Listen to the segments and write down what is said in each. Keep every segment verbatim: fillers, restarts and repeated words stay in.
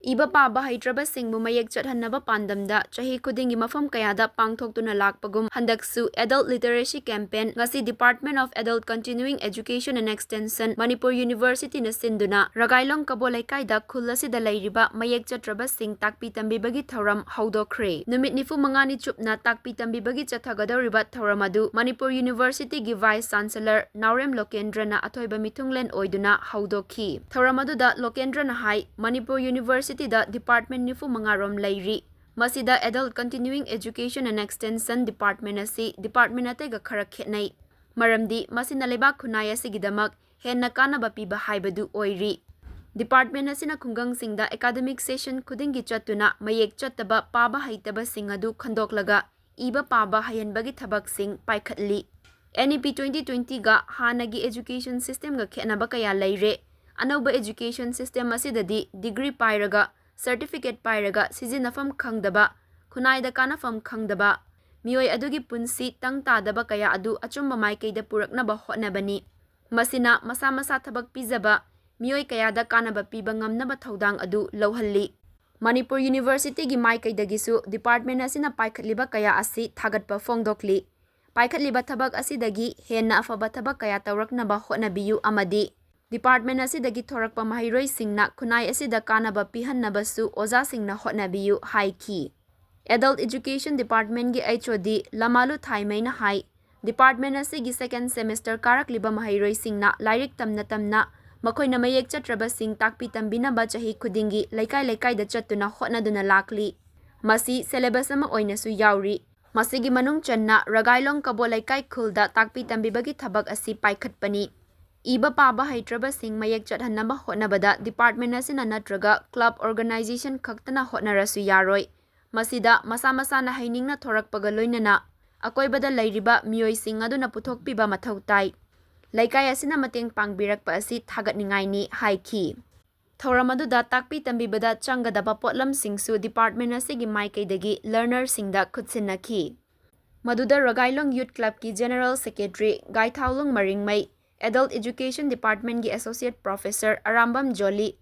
ꯏꯕ ꯄꯥꯕ ꯍꯩꯇ꯭ꯔꯕꯁꯤꯡꯕꯨ ꯃꯌꯦꯛ ꯆꯠꯍꯟꯅꯕ ꯄꯥꯟꯗꯝꯗ ꯆꯍꯤ ꯈꯨꯗꯤꯡꯒꯤ ꯃꯐꯝ ꯀꯌꯥꯗ ꯄꯥꯡꯊꯣꯛꯇꯨꯅ ꯂꯥꯛꯄꯒꯨꯝ ꯍꯟꯗꯛꯁꯨ Adult Literacy Campaign ꯉꯁꯤ Department of Adult Continuing Education and Extension, Manipur University ꯅ ꯁꯤꯟꯗꯨꯅ ꯔꯒꯥꯏꯂꯣꯡ ꯀꯕꯣ ꯂꯩꯀꯥꯏꯗ ꯈꯨꯜ ꯑꯁꯤꯗ ꯂꯩꯔꯤꯕ ꯃꯌꯦꯛ ꯆꯠꯇ꯭ꯔꯕꯁꯤꯡ ꯇꯥꯛꯄꯤ ꯇꯝꯕꯤꯕꯒꯤ ꯊꯧꯔꯝ ꯍꯧꯗꯣꯛꯈ꯭ꯔꯦ꯫ ꯅꯨꯃꯤꯠ ꯅꯤꯐꯨ ꯃꯉꯥꯅꯤ ꯆꯨꯞꯅ ꯇꯥꯛꯄꯤ ꯇꯝꯕꯤꯕꯒꯤ ꯆꯠꯊꯒꯗꯧꯔꯤꯕ ꯊꯧꯔꯝ ꯑꯗꯨ Manipur University ꯒꯤ Vice Chancellor ꯅꯥꯎꯔꯦꯝ ꯂꯣꯀꯦꯟꯗ꯭ꯔꯅ ꯑꯊꯣꯏꯕ ꯃꯤꯊꯨꯡꯂꯦꯟ ꯑꯣꯏꯗꯨꯅ ꯍꯧꯗꯣꯛꯈꯤ꯫ ꯊꯧꯔꯝ ꯑꯗꯨꯗ ꯂꯣꯀꯦꯟꯗ꯭ꯔꯅ ꯍꯥꯏ, Manipur University ꯗ department ꯅꯤꯐꯨ ꯃꯉꯥ ꯔꯣꯝ ꯂꯩꯔꯤ꯫ ꯃꯁꯤꯗ Adult Continuing Education and Extension Department ꯑꯁꯤ department ꯑꯇꯩꯒ ꯈꯔ ꯈꯦꯠꯅꯩ, ꯃꯔꯝꯗꯤ ꯃꯁꯤꯅ ꯂꯩꯕꯥꯛ ꯈꯨꯟꯅꯥꯏ ꯑꯁꯤꯒꯤꯗꯃꯛ ꯍꯦꯟꯅ ꯀꯥꯟꯅꯕ ꯄꯤꯕ ꯍꯥꯏꯕꯗꯨ ꯑꯣꯏꯔꯤ꯫ Department ꯑꯁꯤꯅ ꯈꯨꯡꯒꯪꯁꯤꯡꯗ academic session ꯈꯨꯗꯤꯡꯒꯤ ꯆꯠꯇꯨꯅ ꯃꯌꯦꯛ ꯆꯠꯇꯕ ꯄꯥꯕ ꯍꯩꯇꯕꯁꯤꯡ ꯑꯗꯨ ꯈꯟꯗꯣꯛꯂꯒ ꯏꯕ ꯄꯥꯕ ꯍꯩꯍꯟꯕꯒꯤ ꯊꯕꯛꯁꯤꯡ ꯄꯥꯏꯈꯠꯂꯤ꯫ N E P twenty twenty ꯒ ꯍꯥꯟꯅꯒꯤ education system ꯒ ꯈꯦꯠꯅꯕ ꯀꯌꯥ ꯂꯩꯔꯦ꯫ ꯑꯅꯧꯕ education system ꯑꯁꯤꯗꯗꯤ degree ꯄꯥꯏꯔꯒ, certificate ꯄꯥꯏꯔꯒ ꯁꯤꯖꯤꯟꯅꯐꯝ ꯈꯪꯗꯕ, ꯈꯨꯟꯅꯥꯏꯗ ꯀꯥꯟꯅꯐꯝ ꯈꯪꯗꯕ ꯃꯤꯑꯣꯏ ꯑꯗꯨꯒꯤ ꯄꯨꯟꯁꯤ ꯇꯪ ꯇꯥꯗꯕ ꯀꯌꯥ ꯑꯗꯨ ꯑꯆꯨꯝꯕ ꯃꯥꯏꯀꯩꯗ ꯄꯨꯔꯛꯅꯕ ꯍꯣꯠꯅꯕꯅꯤ꯫ ꯃꯁꯤꯅ ꯃꯁꯥ ꯃꯁꯥ ꯊꯕꯛ ꯄꯤꯖꯕ ꯃꯤꯑꯣꯏ ꯀꯌꯥꯗ ꯀꯥꯟꯅꯕ ꯄꯤꯕ ꯉꯝꯅꯕ ꯊꯧꯗꯥꯡ ꯑꯗꯨ ꯂꯧꯍꯜꯂꯤ꯫ ꯃꯅꯤꯄꯨꯔ University ꯒꯤ ꯃꯥꯏꯀꯩꯗꯒꯤꯁꯨ department ꯑꯁꯤꯅ ꯄꯥꯏꯈꯠꯂꯤꯕ ꯀꯌꯥ ꯑꯁꯤ ꯊꯥꯒꯠꯄ ꯐꯣꯡꯗꯣꯛꯂꯤ꯫ ꯄꯥꯏꯈꯠꯂꯤꯕ ꯊꯕꯛ ꯑꯁꯤꯗꯒꯤ ꯍꯦꯟꯅ ꯑꯐꯕ ꯊꯕꯛ ꯀꯌꯥ ꯇꯧꯔꯛꯅꯕ ꯍꯣꯠꯅꯕꯤꯌꯨ ꯑꯃꯗꯤ department ꯑꯁꯤꯗꯒꯤ ꯊꯣꯔꯛꯄ ꯃꯍꯩꯔꯣꯏꯁꯤꯡꯅ ꯈꯨꯟꯅꯥꯏ ꯑꯁꯤꯗ ꯀꯥꯟꯅꯕ ꯄꯤꯍꯟꯅꯕꯁꯨ ꯑꯣꯖꯥꯁꯤꯡꯅ ꯍꯣꯠꯅꯕꯤꯌꯨ ꯍꯥꯏꯈꯤ꯫ Adult Education Department ꯒꯤ H O D ꯂꯃꯥꯂꯨ ꯊꯥꯏꯃꯩꯅ ꯍꯥꯏ, department ꯑꯁꯤꯒꯤ second semester ꯀꯥꯔꯛꯂꯤꯕ ꯃꯍꯩꯔꯣꯏꯁꯤꯡꯅ ꯂꯥꯏꯔꯤꯛ ꯇꯝꯅ ꯇꯝꯅ ꯃꯈꯣꯏꯅ ꯃꯌꯦꯛ ꯆꯠꯇ꯭ꯔꯕꯁꯤꯡ ꯇꯥꯛꯄꯤ ꯇꯝꯕꯤꯅꯕ ꯆꯍꯤ ꯈꯨꯗꯤꯡꯒꯤ ꯂꯩꯀꯥꯏ ꯂꯩꯀꯥꯏꯗ ꯆꯠꯇꯨꯅ ꯍꯣꯠꯅꯗꯨꯅ ꯂꯥꯛꯂꯤ꯫ ꯃꯁꯤ syllabus ꯑꯃ ꯑꯣꯏꯅꯁꯨ ꯌꯥꯎꯔꯤ꯫ ꯃꯁꯤꯒꯤ ꯃꯅꯨꯡ ꯆꯟꯅ ꯔꯒꯥꯏꯂꯣꯡ ꯀꯕꯣ ꯂꯩꯀꯥꯏ ꯈꯨꯜꯗ ꯇꯥꯛꯄꯤ ꯇꯝꯕꯤꯕꯒꯤ ꯊꯕꯛ ꯑꯁꯤ ꯄꯥꯏꯈꯠꯄꯅꯤ꯫ ꯏꯕ ꯄꯥꯕ ꯍꯩꯇ꯭ꯔꯕꯁꯤꯡ ꯃꯌꯦꯛ ꯆꯠꯍꯟꯅꯕ ꯍꯣꯠꯅꯕꯗ department ꯑꯁꯤꯅ ꯅꯠꯇ꯭ꯔꯒ club organization ꯈꯛꯇꯅ ꯍꯣꯠꯅꯔꯁꯨ ꯌꯥꯔꯣꯏ꯫ ꯃꯁꯤꯗ ꯃꯁꯥ ꯃꯁꯥꯅ ꯍꯩꯅꯤꯡꯅ ꯊꯣꯔꯛꯄꯒ ꯂꯣꯏꯅꯅ ꯑꯀꯣꯏꯕꯗ ꯂꯩꯔꯤꯕ ꯃꯤꯑꯣꯏꯁꯤꯡ ꯑꯗꯨꯅ ꯄꯨꯊꯣꯛꯄꯤꯕ ꯃꯊꯧ ꯇꯥꯏ꯫ ꯂꯩꯀꯥꯏ ꯑꯁꯤꯅ ꯃꯇꯦꯡ ꯄꯥꯡꯕꯤꯔꯛꯄ ꯑꯁꯤ ꯊꯥꯒꯠꯅꯤꯡꯉꯥꯏꯅꯤ ꯍꯥꯏꯈꯤ꯫ ꯊꯧꯔꯝ ꯑꯗꯨꯗ ꯇꯥꯛꯄꯤ ꯇꯝꯕꯤꯕꯗ ꯆꯪꯒꯗꯕ ꯄꯣꯠꯂꯝꯁꯤꯡꯁꯨ department ꯑꯁꯤꯒꯤ ꯃꯥꯏꯀꯩꯗꯒꯤ learner ꯁꯤꯡꯗ ꯈꯨꯠꯁꯤꯟꯅꯈꯤ꯫ ꯃꯗꯨꯗ ꯔꯒꯥꯏꯂꯣꯡ Youth Club ꯀꯤ General Secretary ꯒꯥꯏꯊꯥꯎꯂꯨꯡ ꯃꯔꯤꯡꯃꯩ, Adult Education Department ꯀꯤ Associate Professor Arambam ꯖꯣꯂꯤ,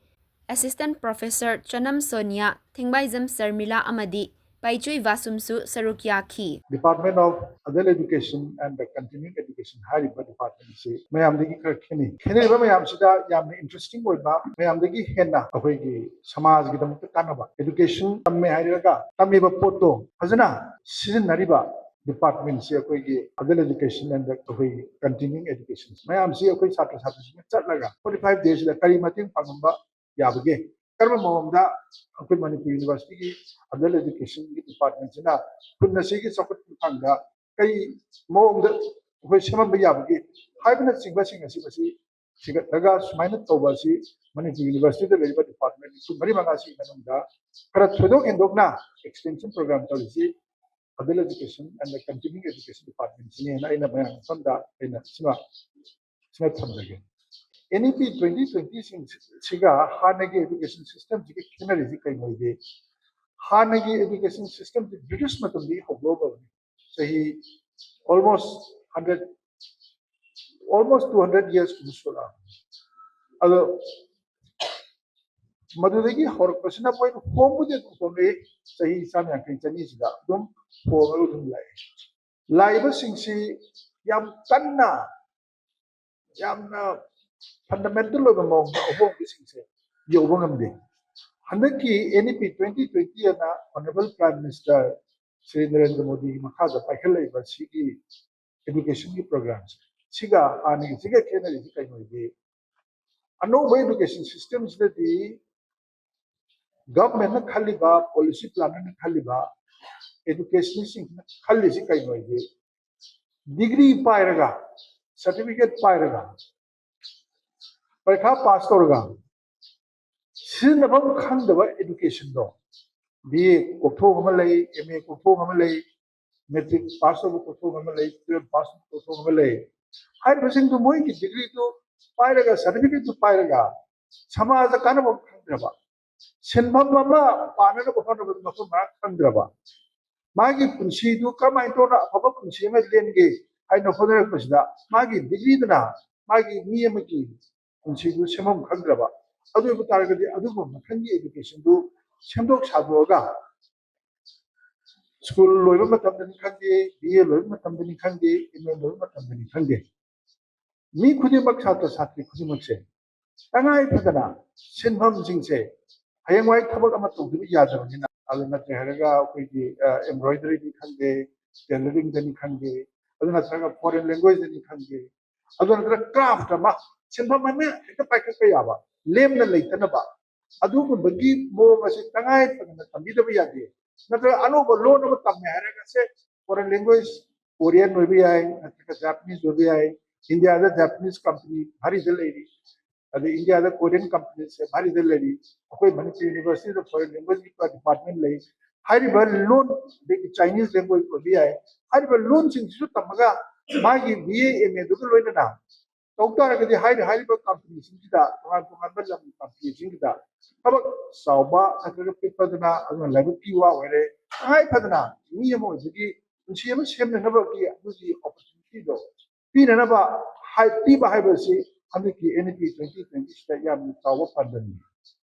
Assistant Professor ꯆꯅꯝ ꯁꯣꯅꯤꯌꯥ, ꯊꯦꯡꯕꯥꯏꯖꯝ ꯁꯔꯃꯤꯂꯥ ꯑꯃꯗꯤ ꯄꯥꯏꯆꯨꯏ ꯕꯥꯁꯨꯝꯁꯨ ꯁꯔꯨꯛ ꯌꯥꯈꯤ꯫ Department of Adult Education and the Continuing Education ꯍꯥꯏꯔꯤꯕ department ꯑꯁꯤ ꯃꯌꯥꯝꯗꯒꯤ ꯈꯔ ꯈꯦꯠꯅꯩ꯫ ꯈꯦꯠꯅꯔꯤꯕ ꯃꯌꯥꯝꯁꯤꯗ ꯌꯥꯝꯅ interesting ꯑꯣꯏꯕ, ꯃꯌꯥꯝꯗꯒꯤ ꯍꯦꯟꯅ ꯑꯩꯈꯣꯏꯒꯤ ꯁꯃꯥꯖꯒꯤꯗꯃꯛꯇ ꯀꯥꯟꯅꯕ, education ꯇꯝꯃꯦ ꯍꯥꯏꯔꯒ ꯇꯝꯃꯤꯕ ꯄꯣꯠꯇꯣ ꯐꯖꯅ ꯁꯤꯖꯤꯟꯅꯔꯤꯕ department ꯁꯤ ꯑꯩꯈꯣꯏꯒꯤ adult education and ꯑꯩꯈꯣꯏꯒꯤ continuing education ꯃꯌꯥꯝꯁꯤ ꯑꯩꯈꯣꯏ ꯁꯥꯇ꯭ꯔ ꯁꯥꯇ꯭ꯔꯤꯁꯤꯡꯅ ꯆꯠꯂꯒ forty five days ꯁꯤꯗ ꯀꯔꯤ ꯃꯇꯦꯡ ꯄꯥꯡꯉꯝꯕ ꯌꯥꯕꯒꯦ, ꯀꯔꯝꯕ ꯃꯑꯣꯡꯗ ꯑꯩꯈꯣꯏ ꯃꯅꯤꯄꯨꯔ university ꯒꯤ adult education ꯒꯤ department ꯁꯤꯅ ꯈꯨꯟ ꯑꯁꯤꯒꯤ ꯆꯥꯎꯈꯠꯄꯒꯤ ꯊꯥꯡꯗ ꯀꯔꯤ ꯃꯑꯣꯡꯗ ꯑꯩꯈꯣꯏ ꯁꯦꯝꯍꯟꯕ ꯌꯥꯕꯒꯦ ꯍꯥꯏꯕꯅꯆꯤꯡꯕꯁꯤꯡ ꯑꯁꯤ ꯃꯁꯤ ꯊꯤꯒꯠꯂꯒ ꯁꯨꯃꯥꯏꯅ ꯇꯧꯕ ꯑꯁꯤ ꯃꯅꯤꯄꯨꯔ university ꯗ ꯂꯩꯔꯤꯕ department ꯃꯔꯤ ꯃꯉꯥꯁꯤꯒꯤ ꯃꯅꯨꯡꯗ ꯈꯔ ꯊꯣꯏꯗꯣꯛ ꯍꯦꯟꯗꯣꯛꯅ extension program ꯇꯧꯔꯤꯁꯤ adult education and continuing education department ꯁꯤꯅꯦꯅ ꯑꯩꯅ ꯃꯌꯥꯝ ꯃꯐꯝꯗ ꯑꯩꯅ ꯁꯤꯃ ꯁꯤꯃ ꯊꯝꯖꯒꯦ꯫ N E P twenty twenty ꯁꯤꯡꯁꯤꯒ ꯍꯥꯟꯅꯒꯤ education system ꯁꯤꯒ ꯈꯦꯠꯅꯔꯤꯁꯤ ꯀꯩꯅꯣꯗꯤ, ꯍꯥꯟꯅꯒꯤ education system ꯁꯤ British ꯃꯇꯝꯗꯒꯤ ꯍꯧꯗꯣꯛꯑꯕꯅꯤ꯫ ꯆꯍꯤ almost hundred, almost two hundred years ꯀꯨꯝꯕ ꯁꯨꯔꯛꯑꯕꯅꯤ꯫ ꯑꯗꯣ ꯃꯗꯨꯗꯒꯤ ꯍꯧꯔꯛꯄꯁꯤꯅ ꯃꯣꯏꯅ ꯍꯣꯡꯕꯨꯗꯤ ꯑꯗꯨꯝ ꯍꯣꯡꯉꯛꯏ, ꯆꯍꯤ ꯆꯥꯝ ꯌꯥꯡꯈꯩ ꯆꯅꯤꯁꯤꯗ ꯑꯗꯨꯝ ꯍꯣꯡꯉꯒ ꯑꯗꯨꯝ ꯂꯥꯛꯑꯦ꯫ ꯂꯥꯛꯏꯕꯁꯤꯡꯁꯤ ꯌꯥꯝ ꯀꯟꯅ, ꯌꯥꯝꯅ fundamental ꯑꯣꯏꯕ ꯃꯑꯣꯡꯗ ꯑꯍꯣꯡꯕꯁꯤꯡꯁꯦ ꯌꯧꯕ ꯉꯝꯗꯦ꯫ ꯍꯟꯗꯛꯀꯤ N E P twenty twenty ꯑꯅ Honorable Prime Minister Shri Narendra ꯃꯣꯗꯤꯒꯤ ꯃꯈꯥꯗ ꯄꯥꯏꯈꯠꯂꯛꯏꯕ ꯁꯤꯒꯤ education ꯒꯤ program ꯁꯦ, ꯁꯤꯒ ꯍꯥꯟꯅꯒꯤꯁꯤꯒ ꯈꯦꯠꯅꯔꯤꯁꯤ ꯀꯩꯅꯣꯗꯤ, ꯑꯅꯧꯕ education system ꯁꯤꯗꯗꯤ government ꯅ ꯈꯜꯂꯤꯕ, policy planner ꯅ ꯈꯜꯂꯤꯕ education ꯁꯤꯡꯁꯤꯅ ꯈꯜꯂꯤꯁꯤ ꯀꯩꯅꯣꯗꯤ, degree ꯄꯥꯏꯔꯒ, certificate ꯄꯥꯏꯔꯒ, ꯄꯔꯤꯈꯥ pass ꯇꯧꯔꯒ ꯁꯤꯖꯤꯟꯅꯐꯝ ꯈꯪꯗꯕ education ꯗꯣ, B A ꯀꯣꯛꯊꯣꯡ ꯑꯃ ꯂꯩ, M A ꯀꯣꯛꯊꯣꯡ ꯑꯃ ꯂꯩ, matric pass ꯇꯧꯕ ꯀꯣꯛꯊꯣꯡ ꯑꯃ ꯂꯩ, twelve pass ꯇꯧꯕ ꯀꯣꯛꯊꯣꯡ ꯑꯃ ꯂꯩ꯫ ꯍꯥꯏꯔꯤꯕꯁꯤꯡꯗꯨ ꯃꯣꯏꯒꯤ degree ꯗꯨ ꯄꯥꯏꯔꯒ, certificate ꯇꯨ ꯄꯥꯏꯔꯒ ꯁꯃꯥꯖꯗ ꯀꯥꯟꯅꯕ ꯈꯪꯗ꯭ꯔꯕ, ꯁꯤꯟꯐꯝ ꯑꯃ ꯄꯥꯟꯅꯅꯕ ꯍꯣꯠꯅꯕꯗ ꯃꯐꯝ ꯃꯔꯥꯡ ꯈꯪꯗ꯭ꯔꯕ, ꯃꯥꯒꯤ ꯄꯨꯟꯁꯤꯗꯨ ꯀꯔꯝꯍꯥꯏꯅ ꯇꯧꯅ ꯑꯐꯕ ꯄꯨꯟꯁꯤ ꯑꯃ ꯂꯦꯟꯒꯦ ꯍꯥꯏꯅ ꯍꯣꯠꯅꯔꯛꯄꯁꯤꯗ ꯃꯥꯒꯤ degree ꯗꯨꯅ ꯃꯥꯒꯤ ꯃꯤ ꯑꯃꯒꯤ ꯄꯨꯟꯁꯤꯗꯨ ꯁꯦꯝꯐꯝ ꯈꯪꯗ꯭ꯔꯕ, ꯑꯗꯨ ꯑꯣꯏꯕ ꯇꯥꯔꯒꯗꯤ ꯑꯗꯨꯒꯨꯝꯕ ꯃꯈꯜꯒꯤ educationꯗꯨ ꯁꯦꯝꯗꯣꯛ ꯁꯥꯗꯣꯛꯑꯒ school ꯂꯣꯏꯕ ꯃꯇꯝꯗꯅꯤ ꯈꯪꯗꯦ, B A ꯂꯣꯏꯕ ꯃꯇꯝꯗꯅꯤ ꯈꯪꯗꯦ, M A ꯂꯣꯏꯕ ꯃꯇꯝꯗꯅꯤ ꯈꯪꯗꯦ, ꯃꯤ ꯈꯨꯗꯤꯡꯃꯛ, ꯁꯥꯇ꯭ꯔ ꯁꯥꯇ꯭ꯔꯤ ꯈꯨꯗꯤꯡꯃꯛꯁꯦ ꯇꯉꯥꯏ ꯐꯗꯅ ꯁꯤꯟꯐꯝꯁꯤꯡꯁꯦ ꯍꯌꯦꯡꯋꯥꯏ ꯊꯕꯛ ꯑꯃ ꯇꯧꯗꯕ ꯌꯥꯗꯕꯅꯤꯅ, ꯑꯗꯨ ꯅꯠꯇ꯭ꯔꯦ ꯍꯥꯏꯔꯒ ꯑꯩꯈꯣꯏꯒꯤ, ꯑ, embroideryꯅꯤ ꯈꯪꯗꯦ, tailoringꯗꯅꯤ ꯈꯪꯗꯦ, ꯑꯗꯨ ꯅꯠꯇ꯭ꯔꯒ foreign languageꯗꯅꯤ ꯈꯪꯗꯦ, ꯑꯗꯨ ꯅꯠꯇ꯭ꯔꯒ craft ꯑꯃ, ꯁꯤꯟꯐꯝ ꯑꯃ ꯍꯦꯛꯇ ꯄꯥꯏꯈꯠꯄ ꯌꯥꯕ, ꯂꯦꯝꯅ ꯂꯩꯇꯅꯕ, ꯑꯗꯨꯒꯨꯝꯕꯒꯤ ꯃꯑꯣꯡ ꯑꯁꯤ ꯇꯉꯥꯏ ꯐꯗꯅ ꯇꯝꯕꯤꯗꯕ ꯌꯥꯗꯦ꯫ ꯅꯠꯇ꯭ꯔꯒ ꯑꯅꯧꯕ ꯂꯣꯟ ꯑꯃ ꯇꯝꯃꯦ ꯍꯥꯏꯔꯒ ꯁꯦ foreign language, Korean ꯑꯣꯏꯕ ꯌꯥꯏ, ꯅꯠꯇ꯭ꯔꯒ Japanese ꯑꯣꯏꯕ ꯌꯥꯏ꯫ ꯏꯟꯗꯤꯌꯥꯗ Japanese company ꯚꯥꯔꯤꯗ ꯂꯩꯔꯤ, ꯑꯗꯩ ꯏꯟꯗꯤꯌꯥꯗ Korean companyꯁꯦ ꯚꯥꯔꯤꯗ ꯂꯩꯔꯤ꯫ ꯑꯩꯈꯣꯏ ꯃꯅꯤꯄꯨꯔ universityꯗ foreign languageꯀꯤ department ꯂꯩ꯫ ꯍꯥꯏꯔꯤꯕ ꯂꯣꯟ, ꯑꯗꯒꯤ Chinese language ꯑꯣꯏꯕ ꯌꯥꯏ, ꯍꯥꯏꯔꯤꯕ ꯂꯣꯟꯁꯤꯡꯁꯤꯁꯨ ꯇꯝꯃꯒ ꯃꯥꯒꯤ B A M Aꯗꯨꯒ ꯂꯣꯏꯅꯅ ꯇꯧ ꯇꯥꯔꯒꯗꯤ ꯍꯥꯏꯔꯤ, ꯍꯥꯏꯔꯤꯕ companyꯁꯤꯡꯁꯤꯗ, ꯇꯣꯉꯥꯟ ꯇꯣꯉꯥꯟꯕ ꯂꯝꯒꯤ companyꯁꯤꯡꯁꯤꯗ ꯊꯕꯛ ꯆꯥꯎꯕ ꯅꯠꯇ꯭ꯔꯒ ꯄꯤꯛꯄꯗꯨꯅ, ꯑꯗꯨꯅ ꯂꯥꯏꯕꯛꯀꯤ ꯋꯥ ꯑꯣꯏꯔꯦ꯫ ꯇꯉꯥꯏ ꯐꯗꯅ ꯃꯤ ꯑꯃ ꯑꯣꯏꯕꯒꯤ ꯄꯨꯟꯁꯤ ꯑꯃ ꯁꯦꯝꯅꯅꯕꯒꯤ ꯑꯗꯨꯒꯤ opportunityꯗꯣ ꯄꯤꯅꯅꯕ ꯍꯥꯏ-, ꯄꯤꯕ ꯍꯥꯏꯕꯁꯤ ꯍꯟꯗꯛꯀꯤ N E P twenty twentyꯁꯤꯗ ꯌꯥꯝꯅ ꯆꯥꯎꯕ ꯄꯥꯟꯗꯝꯅꯤ꯫